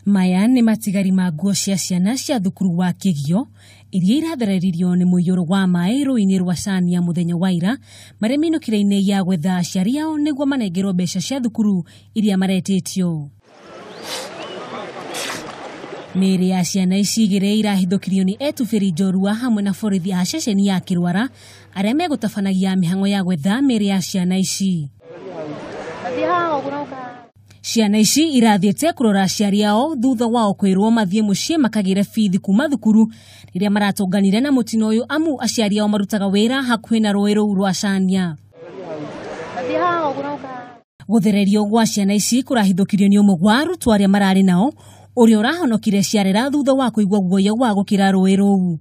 Maya nĩ matigari ma nguo cia ciana cia thukuru wa Kĩgio iria irathereririo nĩ mũiyũro wa maĩ rũĩ-inĩ rwa Cania mũthenya wa ira marĩa mĩinũkĩre-inĩ ya gwetha aciari ao nĩguo manengerwo mbeca cia thukuru iria maretĩtio. Mĩĩrĩ ya ciana ici igĩrĩ irahithũkirio nĩ etubĩri njorua hamwe na borithi a ceceni ya Kĩrwara arĩa megũtabanagia mĩhang'o ya gwetha mĩĩrĩ ya ciana ici. Ciana ici irathiĩte kũrora aciari ao thutha wao kwĩrwo mathiĩ mũciĩ makagĩre bithi kuma thukuru rĩrĩa maratũnganire na mũtino ũyũ amu aciari ao marutaga wĩra hakuhĩ na rũĩ rũu rwa Cania. Gũthererio gwa ciana ici kũrahithũkirio nĩ ũmwe wa arutwo arĩa mararĩ nao ũrĩa ũrahonokire ciarera thutha wa kũigua guoya wa gũkĩra rũĩ rũu.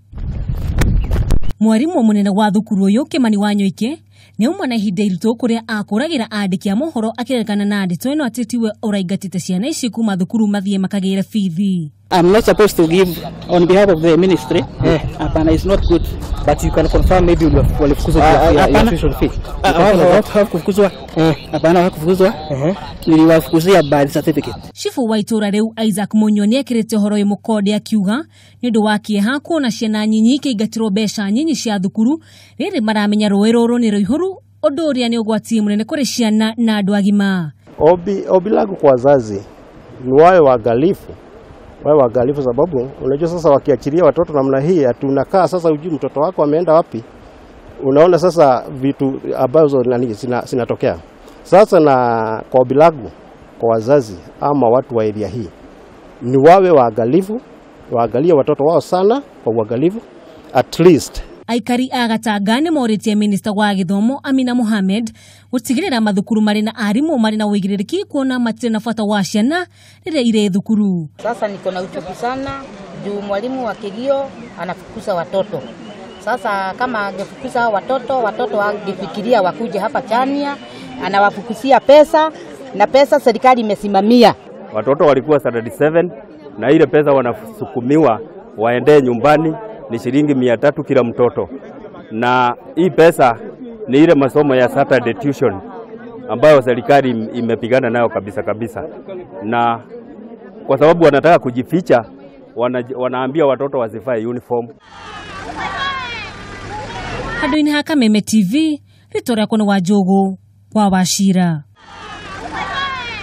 Mwarimũ mũnene wa thukuru ũyũ Kimani Wanyoike nĩ auma na ihinda iritũ kũrĩa akũragĩra andĩki a mohoro akĩrekana na ndeto ĩno atĩ tiwe ũraingatĩte ciana ici kuma thukuru mathiĩ makagĩre bithi. I'm not supposed to give on behalf of the ministry. Hapana, it's not good. But you can confirm maybe walifukuzwa ya tuition fee. Hawakufukuzwa. Hapana, hawakufukuzwa. Niliwafukuzia birth certificate. Chifu wa itũra rĩu Isaac Munyo nĩekĩrĩte ũhoro ũyũ mũkonde akiuga nĩ ũndũ wa kĩeha kuona ciana nyinyi ikĩingatĩrwo mbeca nyinyi cia thukuru rĩrĩ maramenya rũĩ rũrũ nĩ rũihũru, ũndũ ũrĩa nĩ ũgwati mũnene kũrĩ ciana na andũ agima. Ombi langu kwa wazazi ni wawe waangalifu. Wawe waangalifu sababu unajua sasa wakiachilia watoto namna hii tunakaa sasa hujui mtoto wako ameenda wapi. Unaona sasa vitu ambazo nani zinatokea. Sasa na kwa ombi langu kwa wazazi ama watu wa area hii ni wawe waangalifu, waangalie watoto wao sana kwa uangalifu at least. Aikari a Gatanga nĩ morĩtie minista wa gĩthomo Amina Mohamed gũtigĩrĩra mathukuru marĩ na arimũ marĩ na ũigĩrĩrĩki kuona matirĩ na bata wa ciana rĩrĩa irĩ thukuru. Sasa niko na uchungu sana juu mwalimu wa Kĩgio anafukuza watoto. Sasa kama angefukuza watoto, watoto wangefikiria wakuje hapa Chania, anawafukuzia pesa na pesa serikali imesimamia. Watoto walikuwa 37 na ile pesa wanasukumiwa waende nyumbani ni shilingi 300 kila mtoto. Na hii pesa ni ile masomo ya Saturday tuition ambayo serikali imepigana nayo kabisa kabisa. Na kwa sababu wanataka kujificha, wanaambia watoto wasivae uniform. Handũ-inĩ ha Kameme TV, rĩtwa rĩakwa nĩ Wanjũgũ wa Wachira.